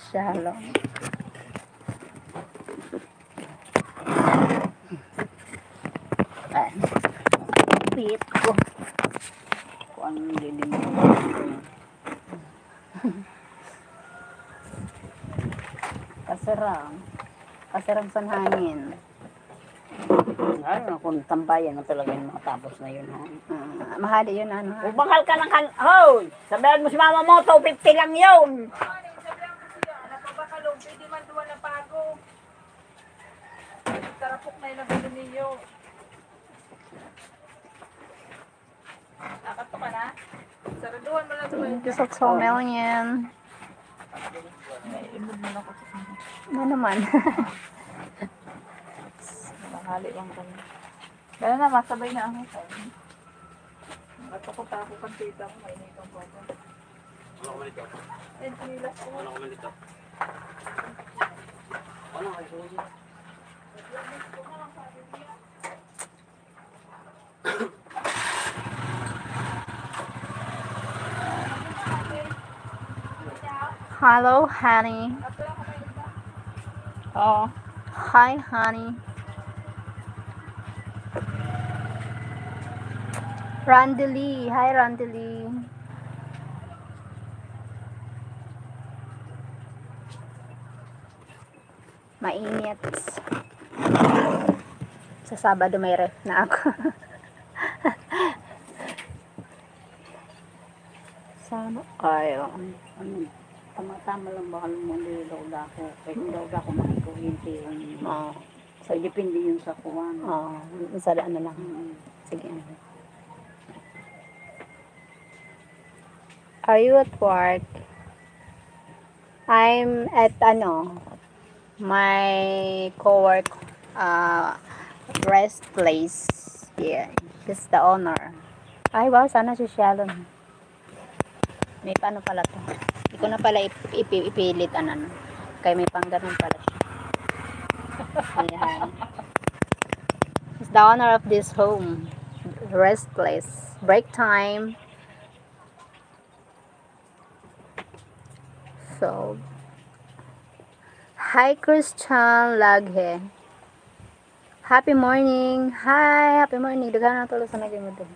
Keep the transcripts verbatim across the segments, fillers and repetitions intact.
Shalom. Ay, pit ko. Kung ano yung dinding ko. Kasarang. Kasarang sa hangin. Lalo na kung tambayan na talaga yung mga tapos na yun, ha? Ah, mahali yun, ano, ha? Kung bakal ka ng kan-, hoy! Sabihan mo si mama mo, two fifty lang yun! Nagpapakalong, pwede man duwa na pago. Tarapok na yun ang gusto niyo. Nakato ka na? Saraduhan mo lang sa Thank you sa two million. May imod mo na ko sa Ano naman? Tanghali lang kami. Kaya na, masabay na ako sa inyo. Matakot ako kang tita ko, mainitan ko ako. Ano ka malito? Eh, chinelas ko. Ano ka malito? Ano ka malito? Hello, honey. Oh. Hi, honey. Randy Lee. Hi, Randy Lee. Mainit. Sa Sabado may ref na ako. Sana. Ay, oo. Ano, tama-tama lang baka lumunod daw ako. Kaya kung daw ako makikuryente yung Oo. So, depende yun sa kuwan. Oo. Sa ano lang. Mm. Sige. Are you at work? I'm at, ano, my co-work, uh, rest place. Yeah, he's the owner. Ay, wow, sana si Shalom. May paano pala to? Hindi ko na pala ip-, ipi-, ipilit ang ano. Kaya may pang ganun pala siya. Ayan. He's the owner of this home. Rest place. Break time. So, hi, Christian Laghe. Happy morning. Hi, happy morning. Daghan na tulos sa naging mundo.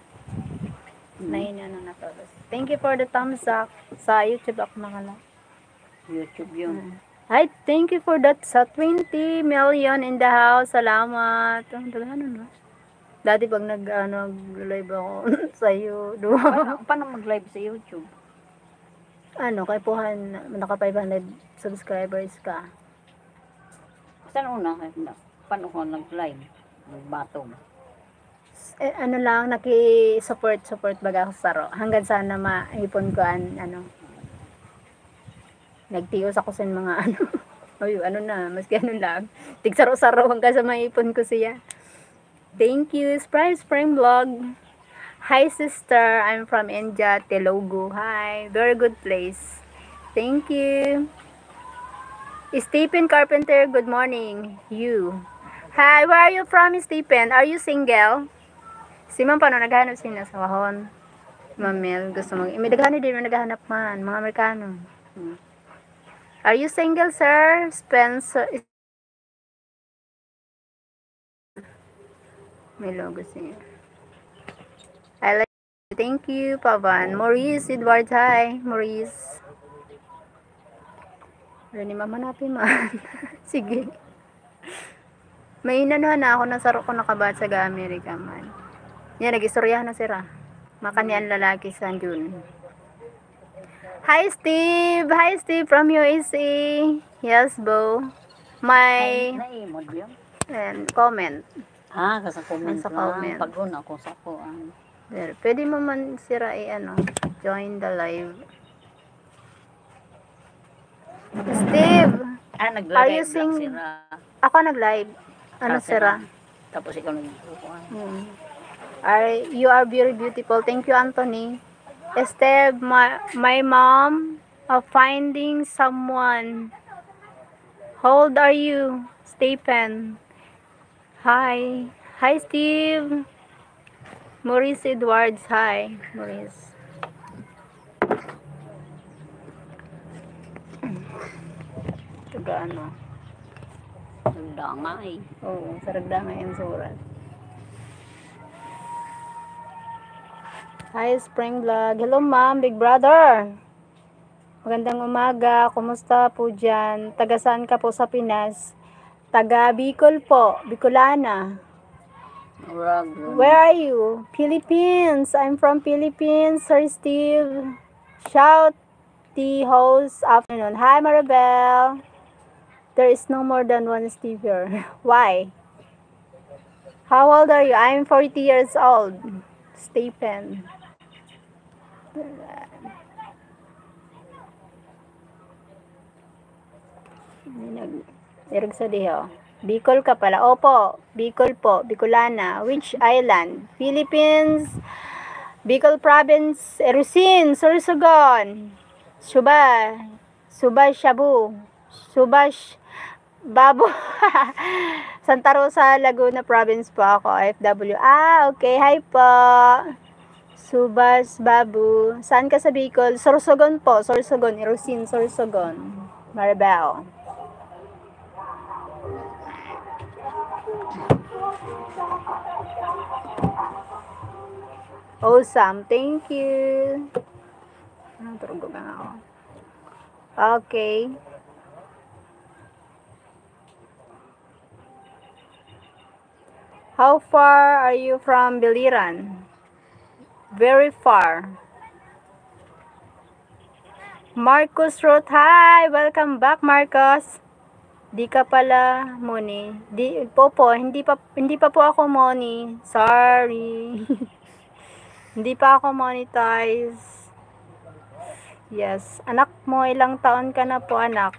Hmm. Naina na natulos. Thank you for the thumbs up. Sa YouTube ako nakala. YouTube yun. Hmm. Hi, thank you for that sa twenty million in the house. Salamat. Ang daghan, no? Dati pag nag, ano, nag-live ako sa'yo, di ba? Paano, paano mag-live sa YouTube? Ano, kaipuhan, naka five hundred subscribers ka. Saan una? Paano ko nag-live? Nagbatong. Eh, ano lang, naki-support, support baga ako sa saro. Hanggang sana maipon ko an, ano, nagtios ako sa mga, ano, ay, ano na, maski ano lang. Tigsaro-saro hanggang sa maipon ko siya. Thank you, Spring Spring Vlog. Hi, sister. I'm from India, Telugu. Hi. Very good place. Thank you. Stephen Carpenter, good morning. You. Hi, where are you from, Stephen? Are you single? Si Ma'am, paano naghanap siya sa wahon? Ma'am Mel, gusto mo. May daghani din may naghahanap man, mga Amerikano. Hmm. Are you single, sir? Spencer, May logo siya. I like, thank you, Pavan. Maurice Edwards, hi, Maurice. Ano ni Mama Napi man? Sige. May inanuhan na ako na saro ko nakabat sa Amerika man. Yan, nag-istoryahan na sira. Makanian lalaki sa June. Hi, Steve! Hi, Steve from U S A. Yes, bo. May Naimod yun. Ayan, comment. Ah, sa comment Sa lang. Comment. Pag-una ko sa kuan. There. Pwede mo man sira i-ano, join the live. Steve, Ah, nag-live are you lang sing-, sira. Ako nag-live. Ano Ah, sira? Sira. Tapos ikaw nag-, kuan. Hmm. Are, you are very beautiful. Thank you, Anthony. Steve, my, my mom of finding someone. How old are you, Stephen? Hi. Hi, Steve. Maurice Edwards. Hi, Maurice. Ano? Nagdangay. Oo, sa Ragdangay ang surat. Hi, Spring Vlog. Hello, ma'am, big brother. Magandang umaga. Kumusta po dyan? Taga saan ka po sa Pinas? Taga Bicol po, Bicolana. Where are you? Philippines. I'm from Philippines, Sir Steve. Shout the host afternoon. Hi, Maribel. There is no more than one Steve here. Why? How old are you? I'm forty years old. Stephen. May nag-, irog sa diho. Bicol ka pala. Opo, Bicol po, Bicolana. Which island? Philippines, Bicol Province, Erosin, Sorsogon, Suba, Suba Shabu, Suba Sh-, Babu. Santa Rosa, Laguna Province po ako, O F W. Ah, okay. Hi po. Subas Babu. Saan ka sa Bicol? Sorsogon po. Sorsogon. Erosin, Sorsogon. Maribel. Awesome. Thank you. Ah, turog na ako. Okay. How far are you from Biliran? Very far. Marcos Roth, hi! Welcome back, Marcos. Di ka pala moni. Di po po, hindi pa, hindi pa po ako moni. Sorry. Hindi pa ako monetize. Yes. Anak mo, ilang taon ka na po, anak?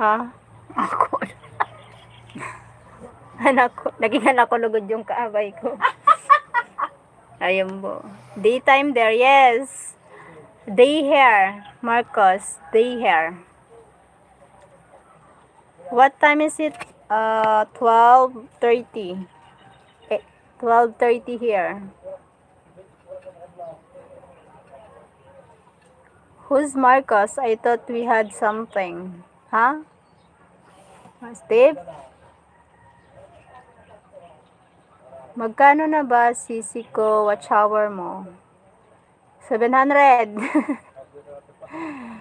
Ha? Ako. Anak ko. Naging anak ko lugod yung kaabay ko. Ayun po. Daytime there, yes. Day here, Marcos. Day here. What time is it? Uh, twelve thirty. Eh, twelve thirty here. Who's Marcos? I thought we had something. Ha? Steve? Magkano na ba, sisi ko, watch hour mo? Seven hundred.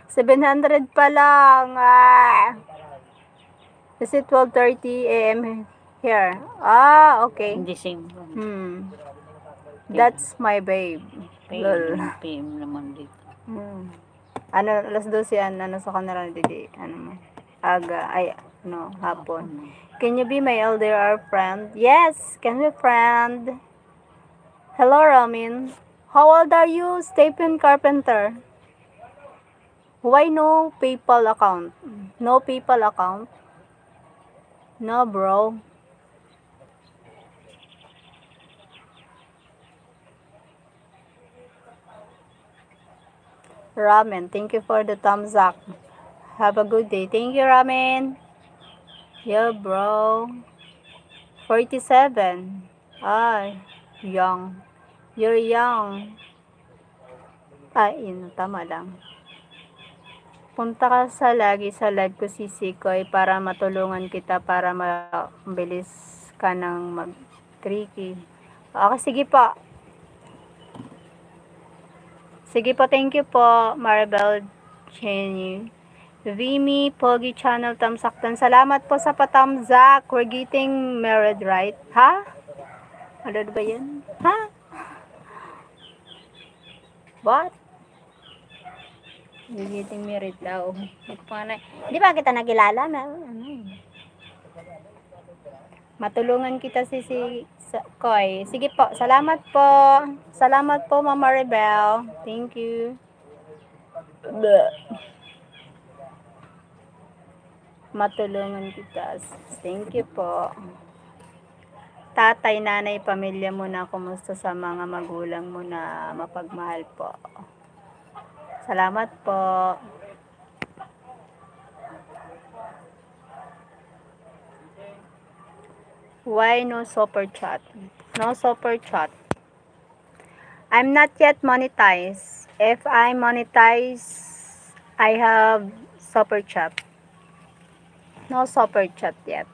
Seven hundred pa lang. Ah. Is it twelve thirty A M here? Ah, okay. Hindi same. Hmm. That's my babe. Lol. P M naman dito. Hmm. Ano, alas dose yan, ano, sa kanila, didi, ano mo, aga, ay, no, hapon. Can you be my L D R friend? Yes, can we friend? Hello, Ramin. How old are you, Stephen Carpenter? Why no PayPal account? No PayPal account? No, bro. Ramen, thank you for the thumbs up. Have a good day. Thank you, Ramen. Yeah, bro. Forty-seven. Ay, young. You're young. Ay, yun, tama lang. Punta ka sa lagi sa live ko, Sisikoy, para matulungan kita, para mabilis ka nang mag-three K. Okay, sige po. Sige po, thank you po, Maribel Jenny. Vimi Pogi Channel, tamsaktan. Salamat po sa patamsak. We're getting married, right? Ha? Ano ba yan? Ha? What? We're getting married daw. Hindi pa na, hindi pa kita nakilala na, ano eh. Matulungan kita, si, si, sa, Koy. Sige po. Salamat po. Salamat po, Mama Rebel. Thank you. Bleh. Matulungan kita. Thank you po. Tatay, nanay, pamilya mo na, kumusta sa mga magulang mo na mapagmahal po? Salamat po. Why no super chat? No super chat. I'm not yet monetized. If I monetize, I have super chat. No super chat yet.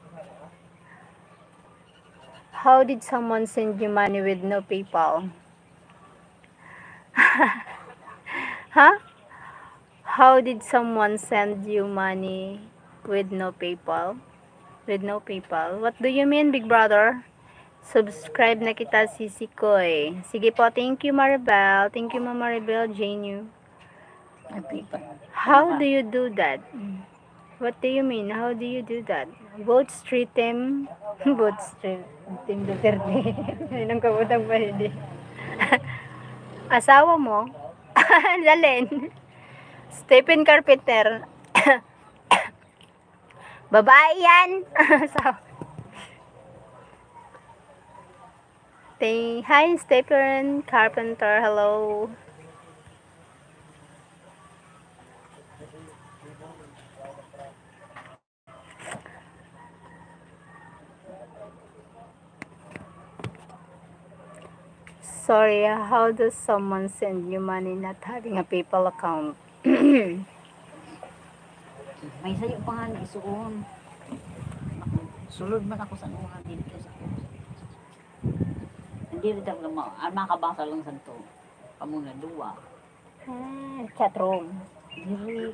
How did someone send you money with no PayPal? Huh? How did someone send you money with no PayPal? With no PayPal? What do you mean, big brother? Subscribe na kita, Sisi Koy. Sige po, thank you, Maribel. Thank you, Ma'am Maribel, Jane. Yu. May PayPal. How do you do that? What do you mean? How do you do that? Vote street team. Vote street. Team Duterte. May nang kabutang pa, hindi. Asawa mo? Dalen. Stephen Carpenter. Babae yan. So, thank, hi, Stephen Carpenter. Hello. Sorry, how does someone send you money not having a PayPal account? May sayo pa nga ni isuon. Sulod man ako sa mga dito sa Hindi rin talaga ma-, ah, makabasa lang sa to. Kamo na duwa. Ah, chat room. Diri,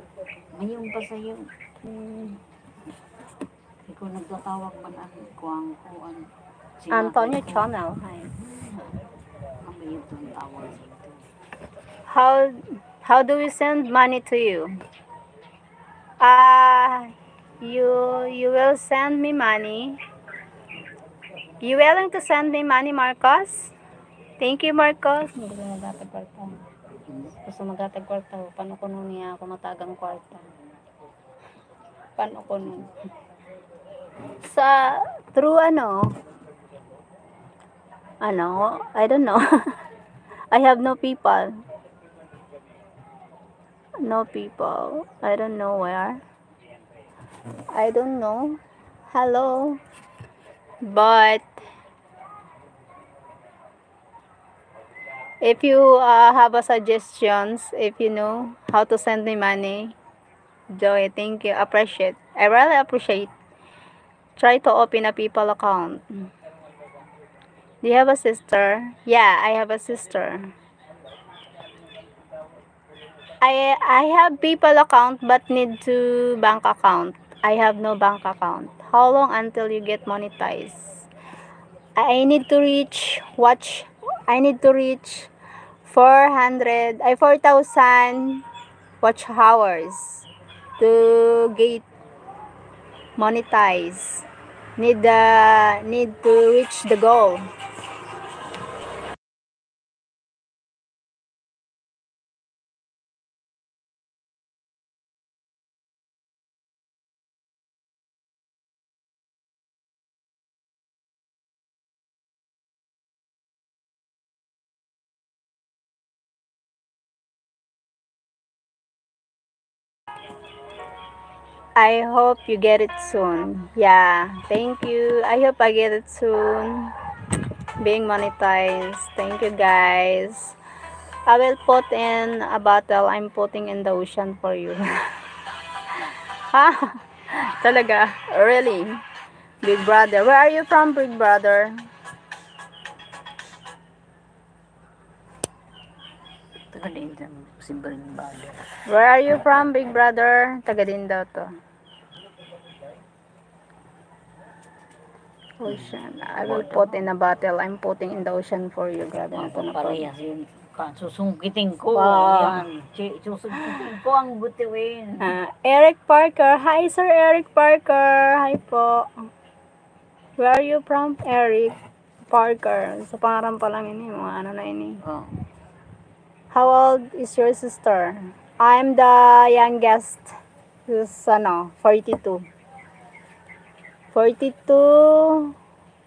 mayong pa sa'yo. Hmm. Ikaw nagtatawag man ang kuwang ko, ang Antonio sinabi ko. Channel, hi. Hmm. Ang mayong tawag dito. How, how do we send money to you? Ah, you, you will send me money? You willing to send me money, Marcos? Thank you, Marcos. Hindi ko naghatag kwarta. Gusto maghatag kwarta, paano ko nun niya ako matagang kwarta? Paano ko nun? Sa, through ano? Ano? I don't know. I have no PayPal. No PayPal. I don't know where. I don't know. Hello. But if you, uh, have a suggestions, if you know how to send me money, Joy, thank you. Appreciate. I really appreciate. Try to open a PayPal account. Do you have a sister? Yeah, I have a sister. I, I have PayPal account but need to bank account. I have no bank account. How long until you get monetized? I need to reach, watch, I need to reach four hundred, ay, four thousand watch hours to get monetize. Need, uh, need to reach the goal. I hope you get it soon. Yeah, thank you. I hope I get it soon. Being monetized. Thank you, guys. I will put in a bottle I'm putting in the ocean for you. Ha? Talaga? Really? Big brother. Where are you from, big brother? Taga din dyan, si Big Brother. Where are you from, big brother? Taga din daw to. Ocean. I will put in a bottle. I'm putting in the ocean for you. Grabe na to na po. Parehas yun. Ka-, susungkitin ko. Wow. Yan. Chi-, susungkitin ko ang bituin. Ah, Eric Parker. Hi, Sir Eric Parker. Hi po. Where are you from, Eric Parker? Sa pangaran pa lang ini, mga ano na ini. Oh. How old is your sister? I'm the youngest. Is, ano, forty-two. Forty-two,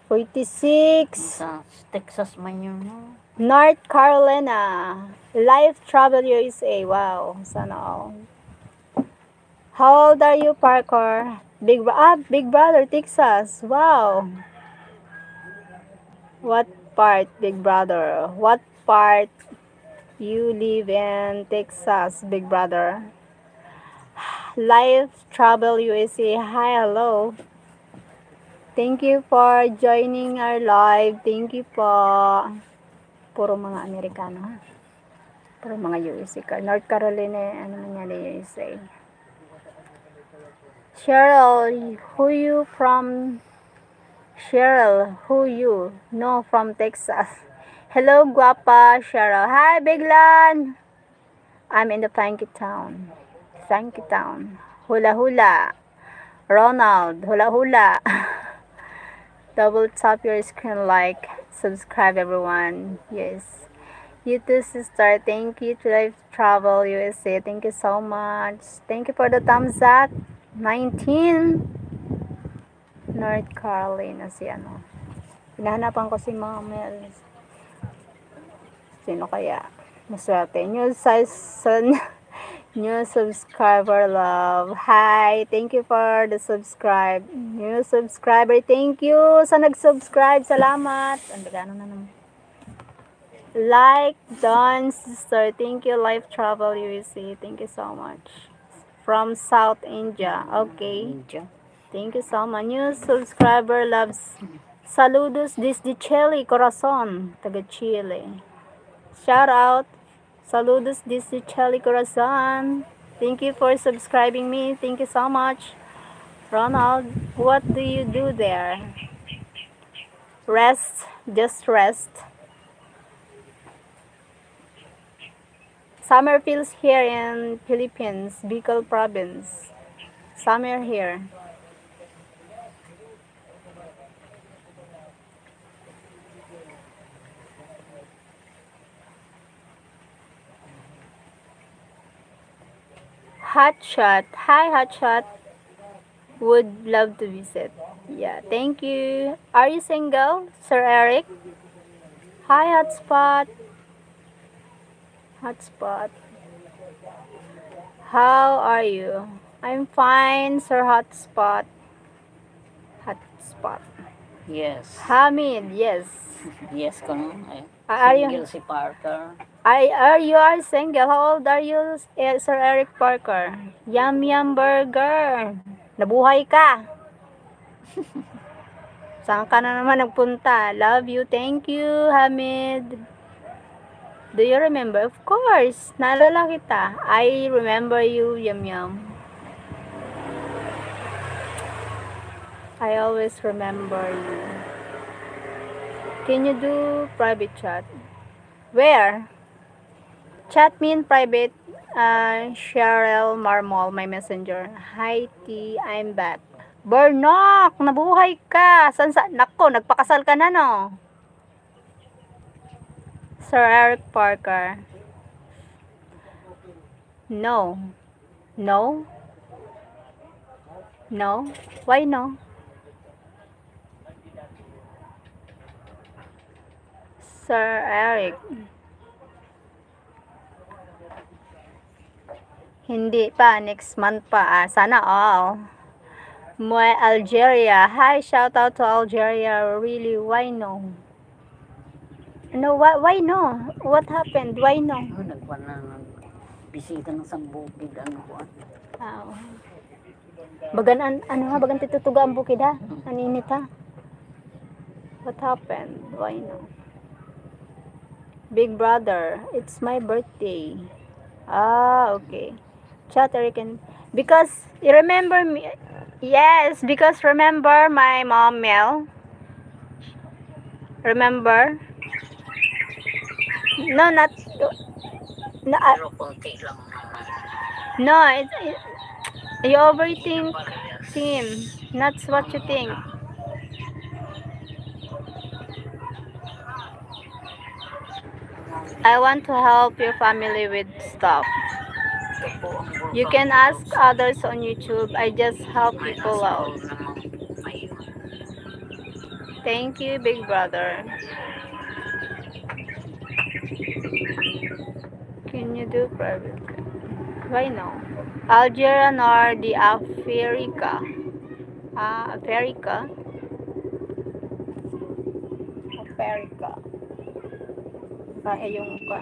forty-six. Sa Texas man yun, no? North Carolina. Life Travel U S A. Wow. Sana all. How old are you, Parker? Big Bro-, ah, Big Brother, Texas. Wow. What part, Big Brother? What part you live in Texas, Big Brother? Life Travel U S A. Hi, hello. Thank you for joining our live. Thank you po. Puro mga Amerikano, ha? Puro mga U S A ka. North Carolina, ano man yan, U S A. Cheryl, who you from? Cheryl, who you? No, from Texas. Hello, guapa, Cheryl. Hi, Biglan. I'm in the Funky Town. Funky Town. Hula hula. Ronald, hula hula. Double tap your screen, like, subscribe, everyone. Yes. You too, sister. Thank you to Life Travel U S A. Thank you so much. Thank you for the thumbs up. Nineteen. North Carolina, si ano. Hinahanapan ko si Ma'am Mel. Sino kaya? Maswerte. New season. New subscriber, love. Hi. Thank you for the subscribe. New subscriber. Thank you sa nag-subscribe. Salamat. Ang dagano na naman. Like done, sister. Thank you, Life Travel U S A. Thank you so much. From South India. Okay. India. Thank you so much. New subscriber loves. Saludos desde Chile, corazon. Taga Chile. Shout out. Saludos desde Chile, corazon. Thank you for subscribing me. Thank you so much. Ronald, what do you do there? Rest, just rest. Summer feels here in Philippines, Bicol province. Summer here. Hotshot. Hi, Hotshot. Would love to visit. Yeah, thank you. Are you single, Sir Eric? Hi, Hotspot. Hotspot. How are you? I'm fine, Sir Hotspot. Hotspot. Yes. Hamid, yes. Yes, kung ay, Ah, are you single si Parker. Ay, are you are single? How old are you, eh, Sir Eric Parker? Yum Yum Burger. Nabuhay ka. Saan ka na naman nagpunta? Love you. Thank you, Hamid. Do you remember? Of course. Naalala kita. I remember you, Yum Yum. I always remember you. Can you do private chat? Where? Chat me in private, uh, Cheryl Marmol, my messenger. Hi, T, I'm back. Bernok, nabuhay ka! San sa, nako, nagpakasal ka na, no? Sir Eric Parker. No. No? No? Why no? Sir Eric. Hindi pa, next month pa. Ah, sana all. Mue Algeria. Hi, shout out to Algeria. Really, why no? No, why, why no? What happened? Why no? Ah, nagkuha na ng bisita ng isang bukid, ano ko, ah. Ah, oo. Bagan an-, ano ha, bagan titutuga ang bukid ha? Ang init ha? What happened? Why no? Big brother, it's my birthday. Ah, okay. Chat, Eric, and because you remember me. Yes, because remember my mom, Mel. Remember? No, not, no, ah, Pero konti lang naman. No, it, it, you overthink, Tim. That's what you think. I want to help your family with stuff. You can ask others on YouTube. I just help people out. Thank you, big brother. Can you do private? Why no? Algeria nor the Africa? Ah, Africa? Africa. Ah, eh, yung ka.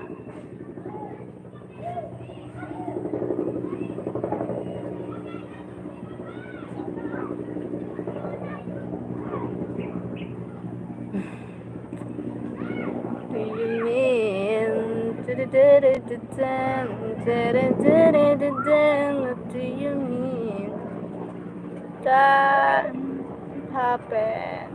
What do you mean? That happened.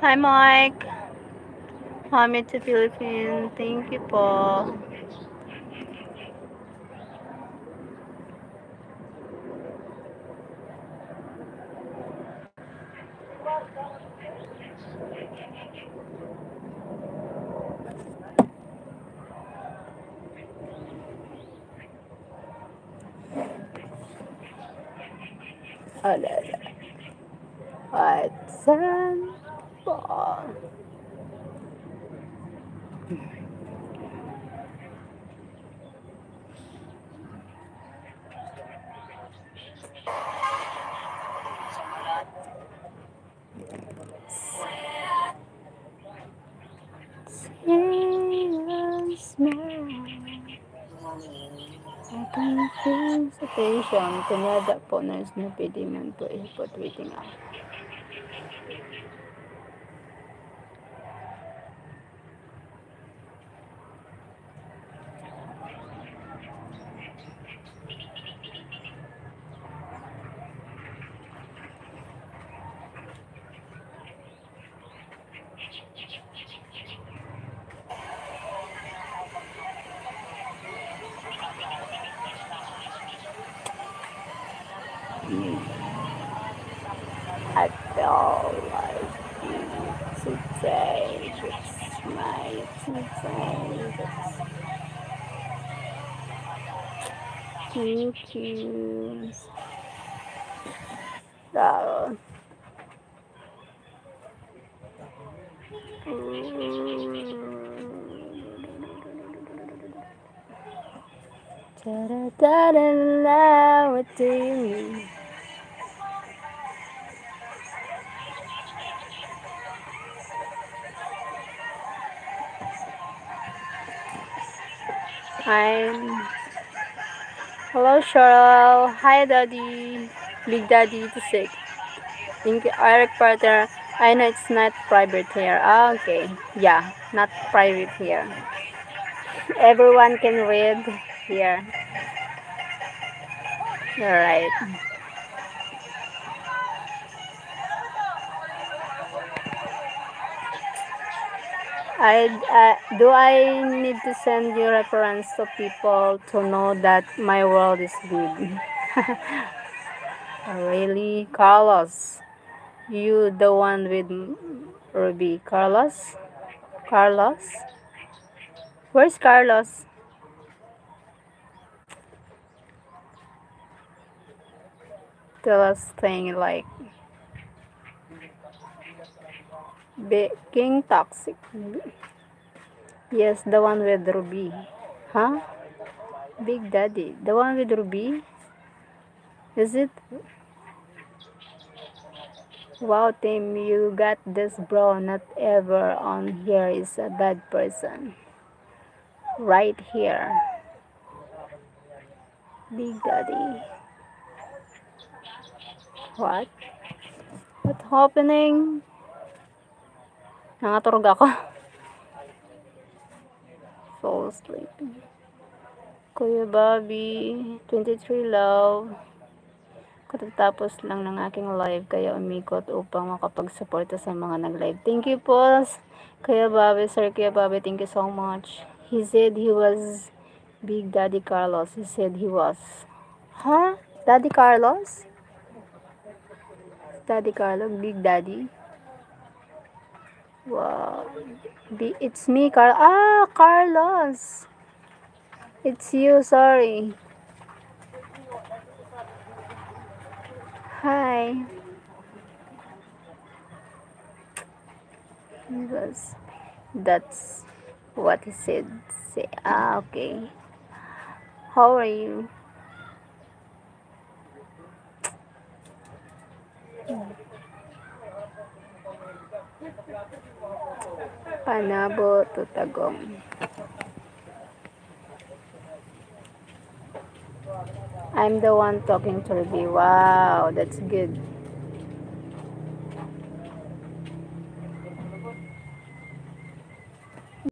Hi, Mike. Hi, to Philippines. Thank you po. Alala. At saan pa? Attention, kung wala po na is na pwede man po i-report waiting ako. I feel like today is my today. Thank you. So, What do you mean? I'm Hello, Cheryl. Hi, Daddy. Big Daddy, to sick. Thank you, Eric Porter. I know it's not private here. Ah, okay. Yeah, not private here. Everyone can read here. All right. I, uh, do I need to send you reference to people to know that my world is good? Really, Carlos? You the one with Ruby? Carlos? Carlos? Where's Carlos? Tell us thing like Be- King Toxic. Yes, the one with Ruby. Huh? Big Daddy. The one with Ruby? Is it? Wow, team, you got this, bro. Not ever on here is a bad person. Right here. Big Daddy. What? What happening? Nangaturog ako. Fall asleep. Kuya Bobby, twenty-three love. Katatapos lang ng aking live, kaya umikot upang makapagsuporta sa mga nag-live. Thank you po, Kuya Bobby, Sir Kuya Bobby, thank you so much. He said he was Big Daddy Carlos. He said he was. Huh? Daddy Carlos? Daddy Carlos, Big Daddy? Wow. Bi- It's me, Carl. Ah, Carlos. It's you, sorry. Hi. Yes. That's What he said. Say, ah, okay. How are you? Panabo, Tutagong. I'm the one talking to Ruby. Wow, that's good.